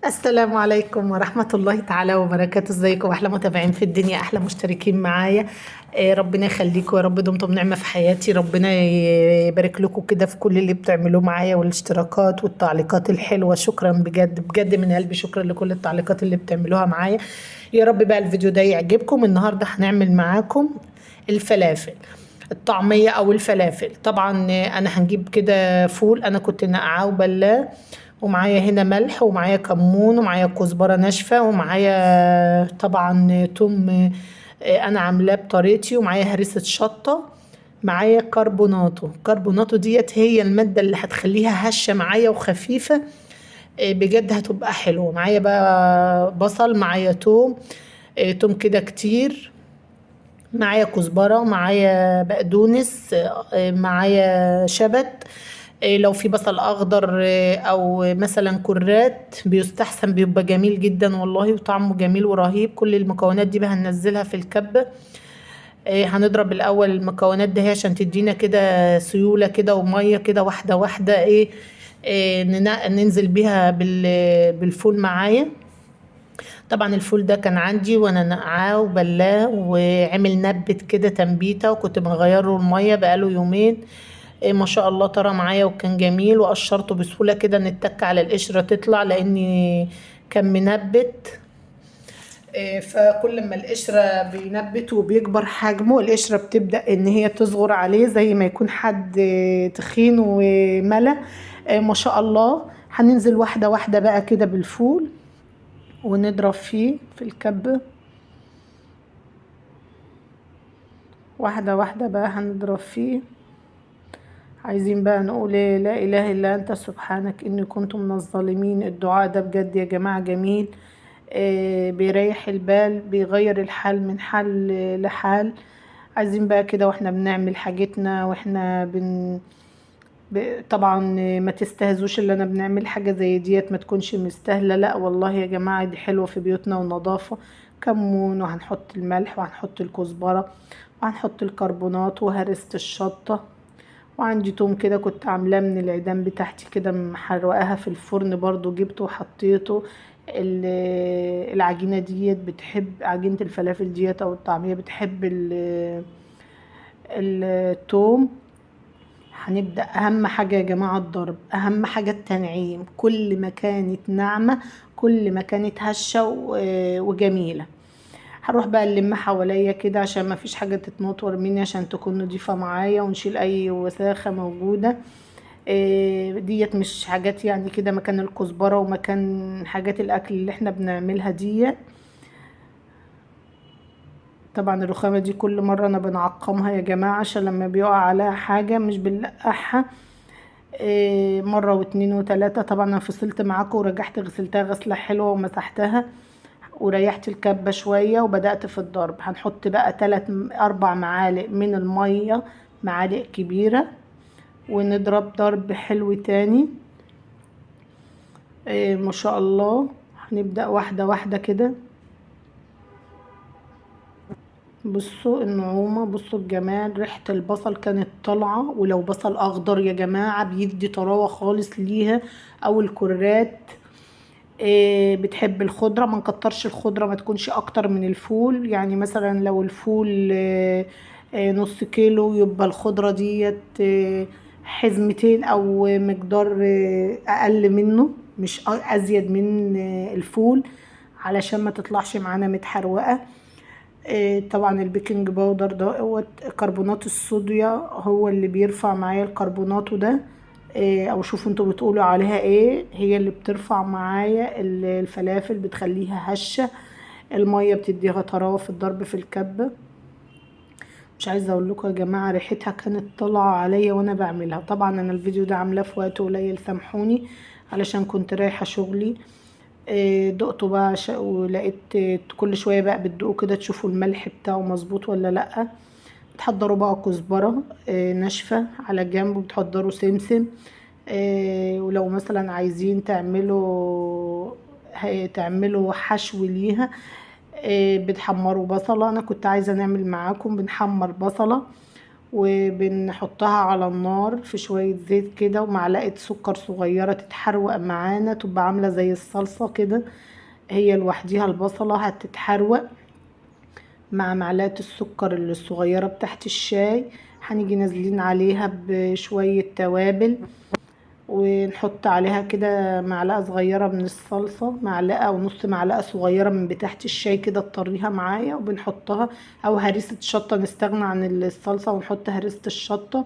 السلام عليكم ورحمة الله تعالى وبركاته. ازيكم احلى متابعين في الدنيا، احلى مشتركين معايا. ربنا يخليكم يا رب، دمتم نعمة في حياتي. ربنا يبارك لكم كده في كل اللي بتعملوه معايا، والاشتراكات والتعليقات الحلوة. شكرا بجد بجد من قلبي، شكرا لكل التعليقات اللي بتعملوها معايا. يا رب بقى الفيديو ده يعجبكم. النهاردة هنعمل معاكم الفلافل، الطعمية او الفلافل. طبعا انا هنجيب كده فول، انا كنت نقعاه وبلاه، ومعايا هنا ملح، ومعايا كمون، ومعايا كزبرة ناشفة، ومعايا طبعا توم انا عاملاه بطريقتي، ومعايا هريسة شطة، معايا كربوناتو. كربوناتو ديت هي المادة اللي هتخليها هشة معايا وخفيفة، بجد هتبقى حلوة. معايا بقى بصل، معايا توم، توم كده كتير، معايا كزبرة، معايا بقدونس، معايا شبت، لو في بصل اخضر او مثلا كرات بيستحسن، بيبقى جميل جدا والله، وطعمه جميل ورهيب. كل المكونات دي بقى هننزلها في الكبة. هنضرب الاول المكونات دي عشان تدينا كده سيولة كده ومية كده، واحدة واحدة. ننزل بيها بالفول معايا. طبعا الفول ده كان عندي وانا نقعاه وبلاه وعمل نبت كده تنبيته، وكنت بغيره المية بقاله يومين. ما شاء الله طرى معايا وكان جميل، وقشرته بسهولة كده، نتك على القشرة تطلع لاني كان منبت. فكل ما القشرة بينبت وبيكبر حجمه، القشرة بتبدأ ان هي تصغر عليه زي ما يكون حد تخين وملى. ما شاء الله. هننزل واحدة واحدة بقى كده بالفول ونضرب فيه في الكبة، واحدة واحدة بقى هنضرب فيه. عايزين بقى نقول إيه؟ لا إله إلا أنت سبحانك إني كنت من الظالمين. الدعاء ده بجد يا جماعة جميل، بيريح البال، بيغير الحال من حال لحال. عايزين بقى كده واحنا بنعمل حاجتنا واحنا طبعا ما تستهزوش اللي انا بنعمل حاجة زي ديت، ما تكونش مستاهلة. لا والله يا جماعة دي حلوة في بيوتنا ونظافة. كمون، وهنحط الملح، وهنحط الكزبرة، وهنحط الكربونات، وهرسة الشطة، وعندي توم كده كنت عاملاه من العيدان بتاعتي كده، محرقاها في الفرن برضو، جبته وحطيته. العجينة ديت بتحب عجينة الفلافل ديت او الطعمية، بتحب التوم. هنبدأ. اهم حاجة يا جماعة الضرب، اهم حاجة التنعيم. كل ما كانت ناعمة كل ما كانت هشة وجميلة. هروح بقى نلم حواليا كده عشان ما فيش حاجة تتنطور مني، عشان تكون نضيفة معايا، ونشيل اي وساخة موجودة. ديت مش حاجات يعني كده مكان الكزبرة ومكان حاجات الاكل اللي احنا بنعملها ديت. طبعا الرخامة دي كل مرة انا بنعقمها يا جماعة، عشان لما بيقع عليها حاجة مش بنلقحها. مرة واتنين وتلاتة. طبعا انا فصلت معاكم ورجعت غسلتها غسلة حلوة ومسحتها وريحت الكبة شوية وبدأت في الضرب. هنحط بقى 3-4 معالق من المية، معالق كبيرة، ونضرب ضرب حلو تاني. ما شاء الله. هنبدأ واحدة واحدة كده. بصوا النعومة، بصوا الجمال، ريحة البصل كانت طالعة. ولو بصل أخضر يا جماعة بيدي طراوة خالص ليها، أو الكرات. بتحب الخضرة، ما نكترش الخضرة، ما تكونش أكتر من الفول. يعني مثلا لو الفول نص كيلو، يبقى الخضرة ديت حزمتين أو مقدار أقل منه، مش أزيد من الفول، علشان ما تطلعش معانا متحروقة. طبعا ال baking powder ده هو كربونات الصوديوم، هو اللي بيرفع معايا الكربوناتو ده، او شوفوا انتوا بتقولوا عليها ايه، هي اللي بترفع معايا الفلافل، بتخليها هشة. المية بتديها طراوة في الضرب في الكبة. مش عايزة اقول لكم يا جماعة ريحتها كانت طالعة عليا وانا بعملها. طبعا انا الفيديو ده عاملاه في وقت قليل، سامحوني، علشان كنت رايحة شغلي. دقته بقى ولقيت كل شوية بقى بتدوقوا كده تشوفوا الملح بتاعه مظبوط ولا لأ. بتحضروا بقى كزبرة، ناشفة على جنب، وبتحضروا سمسم. ولو مثلا عايزين تعملوا حشو ليها، بتحمروا بصلة. أنا كنت عايزة نعمل معاكم بنحمر بصلة وبنحطها على النار في شوية زيت كده ومعلقة سكر صغيرة تتحروق معانا، تبقى عاملة زي الصلصة كده هي لوحديها. البصلة هتتحروق مع معلقة السكر الصغيرة بتاعت الشاي. هنيجي نازلين عليها بشوية توابل، ونحط عليها كده معلقة صغيرة من الصلصة، معلقة أو نص معلقة صغيرة من بتاعت الشاي كده تطريها معايا، وبنحطها أو هريسة شطة، نستغنى عن الصلصة ونحط هريسة الشطة،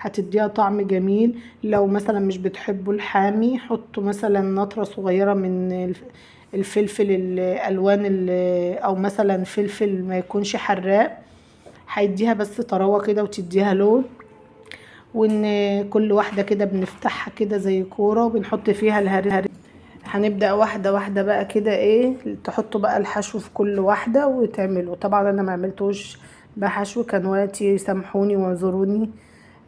هتديها طعم جميل. لو مثلا مش بتحبوا الحامي حطوا مثلا نطرة صغيرة من الفلفل الألوان، أو مثلا فلفل ما يكونش حراق، هيديها بس طراوة كده وتديها لون. وان كل واحدة كده بنفتحها كده زي كورة وبنحط فيها الهريسة. هنبدأ واحدة واحدة بقى كده ايه، تحطوا بقى الحشو في كل واحدة وتعملوا. طبعا انا ما عملتوش بحشو، كان وقتي سامحوني واعذروني،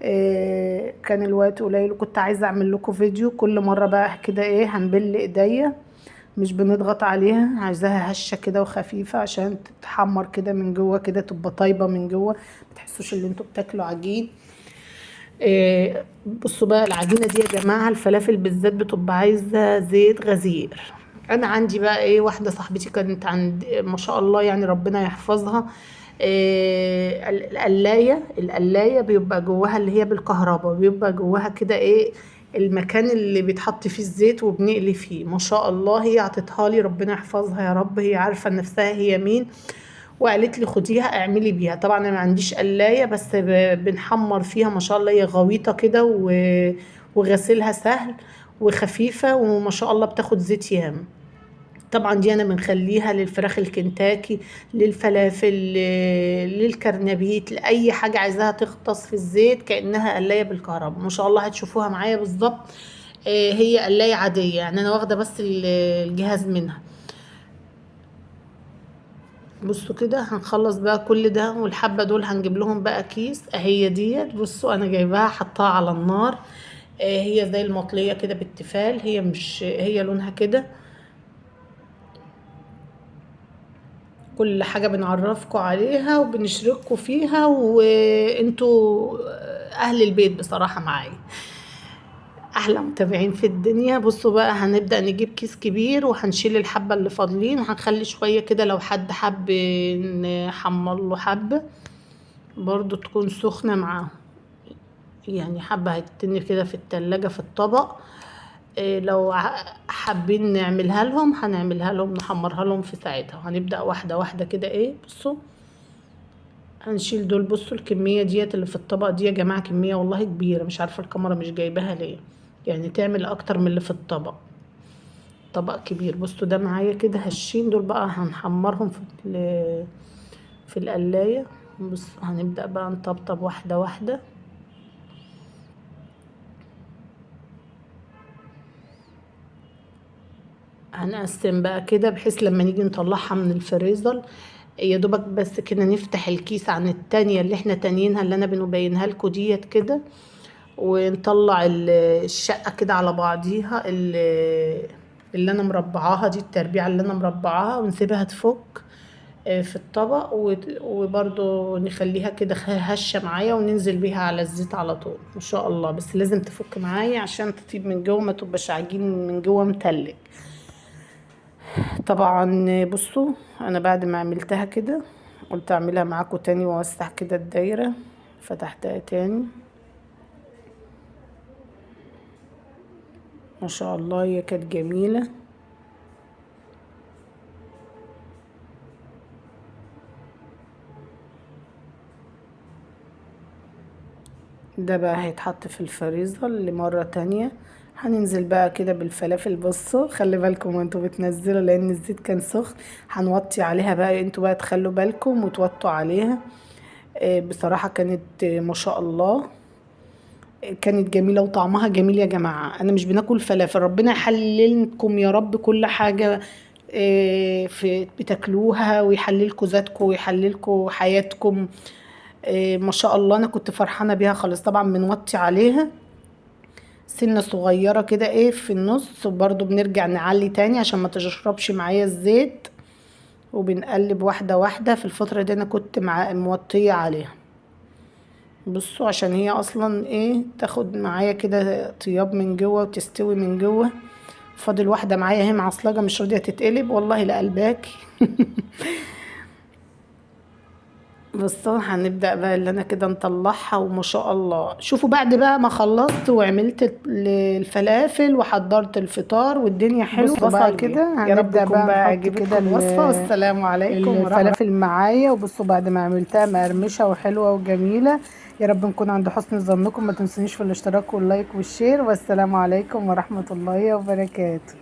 إيه كان الوقت قليل وكنت عايزة اعمل لكم فيديو. كل مرة بقى كده ايه هنبل ايديا، مش بنضغط عليها، عايزاها هشة كده وخفيفة عشان تتحمر كده من جوه كده، تبقى طيبة من جوه، ما تحسوش ان انتوا بتاكلوا عجين. إيه بصوا بقى العجينة دي يا جماعة، الفلافل بالذات بتبقى عايزة زيت غزير. انا عندي بقى ايه، واحدة صاحبتي كانت عند ما شاء الله يعني ربنا يحفظها، إيه القلاية بيبقى جواها اللي هي بالكهرباء، بيبقى جواها كده ايه المكان اللي بيتحط فيه الزيت وبنقلي فيه. ما شاء الله هي عطتها لي، ربنا يحفظها يا رب، هي عارفة نفسها هي مين، وقالت لي خديها اعملي بيها. طبعا انا ما عنديش قلاية، بس بنحمر فيها ما شاء الله، هي غويطة كده وغسيلها سهل وخفيفة، وما شاء الله بتاخد زيت ياما. طبعا دي انا بنخليها للفراخ الكنتاكي، للفلافل، للكرنبيت، لاي حاجة عايزاها تغطس في الزيت كأنها قلاية بالكهرباء. ما شاء الله هتشوفوها معايا بالظبط. هي قلاية عادية يعني، انا واخدة بس الجهاز منها. بصوا كده هنخلص بقى كل ده، والحبة دول هنجيب لهم بقى كيس اهي ديت. بصوا انا جايباها حطاها على النار، هي زي المطلية كده بالتفال، هي مش هي لونها كده. كل حاجة بنعرفكم عليها وبنشرككم فيها، وانتوا اهل البيت بصراحة معايا، احلى متابعين في الدنيا. بصوا بقى هنبدأ نجيب كيس كبير، وهنشيل الحبة اللي فاضلين، وهنخلي شوية كده لو حد حب نحمر له حبة برضو تكون سخنة معاهم، يعني حبة هتتني كده في التلاجة في الطبق. إيه لو حابين نعملها لهم هنعملها لهم، نحمرها لهم في ساعتها. هنبدأ واحدة واحدة كده ايه. بصوا هنشيل دول. بصوا الكمية ديت اللي في الطبق دي يا جماعة كمية والله كبيرة، مش عارفة الكاميرا مش جايباها ليه، يعني تعمل اكتر من اللي في الطبق، طبق كبير. بصوا ده معايا كده هشين، دول بقى هنحمرهم في القلاية. بصوا هنبدأ بقى نطبطب واحدة واحدة. هنقسم بقى كده بحيث لما نيجي نطلعها من الفريزر يا دوبك بس كده نفتح الكيس عن التانية اللي احنا تانيينها اللي انا بنبينها لكم ديت كده، ونطلع الشقة كده على بعضيها اللي انا مربعاها دي، التربيعة اللي انا مربعاها، ونسيبها تفك في الطبق، وبرضو نخليها كده هشة معايا، وننزل بيها على الزيت على طول ما شاء الله. بس لازم تفك معايا عشان تطيب من جوه، ما تبقاش عجين من جوه متلج. طبعا بصوا انا بعد ما عملتها كده قلت اعملها معاكم تاني واوسع كده الدايرة، فتحتها تاني ما شاء الله هي كانت جميلة. ده بقى هيتحط في الفريزر لمرة تانية. هننزل بقى كده بالفلافل. بصوا خلي بالكم وانتوا بتنزلوا لان الزيت كان سخن، هنوطي عليها بقى، انتوا بقى تخلوا بالكم وتوطوا عليها. بصراحة كانت، ما شاء الله، كانت جميلة وطعمها جميل يا جماعة. انا مش بناكل فلافل، ربنا يحللكم يا رب كل حاجة، بتاكلوها، ويحللكم ذاتكم ويحللكم حياتكم. ما شاء الله انا كنت فرحانة بيها خالص. طبعا بنوطي عليها سنة صغيرة كده ايه في النص، وبرضو بنرجع نعلي تاني عشان ما تشربش معايا الزيت، وبنقلب واحدة واحدة. في الفترة دي انا كنت موطية عليها. بصوا عشان هي اصلا ايه تاخد معايا كده طياب من جوه وتستوي من جوه. فاضل واحدة معايا اهي معصلجه مش راضية تتقلب، والله لا قلباكي. بصوا هنبدأ بقى اللي انا كده نطلعها، وما شاء الله شوفوا بعد بقى ما خلصت وعملت الفلافل وحضرت الفطار والدنيا حلوة. بصوا بقى بصل كده يا رب هنبدأ يكون بقى بقى نحط عجبتكم كده الوصفة، والسلام عليكم ورحمة الفلافل معايا. وبصوا بعد ما عملتها مقرمشة وحلوة وجميلة. يا رب نكون عند حسن ظنكم، ما تنسونيش في الاشتراك وال like وال share، والسلام عليكم ورحمة الله وبركاته.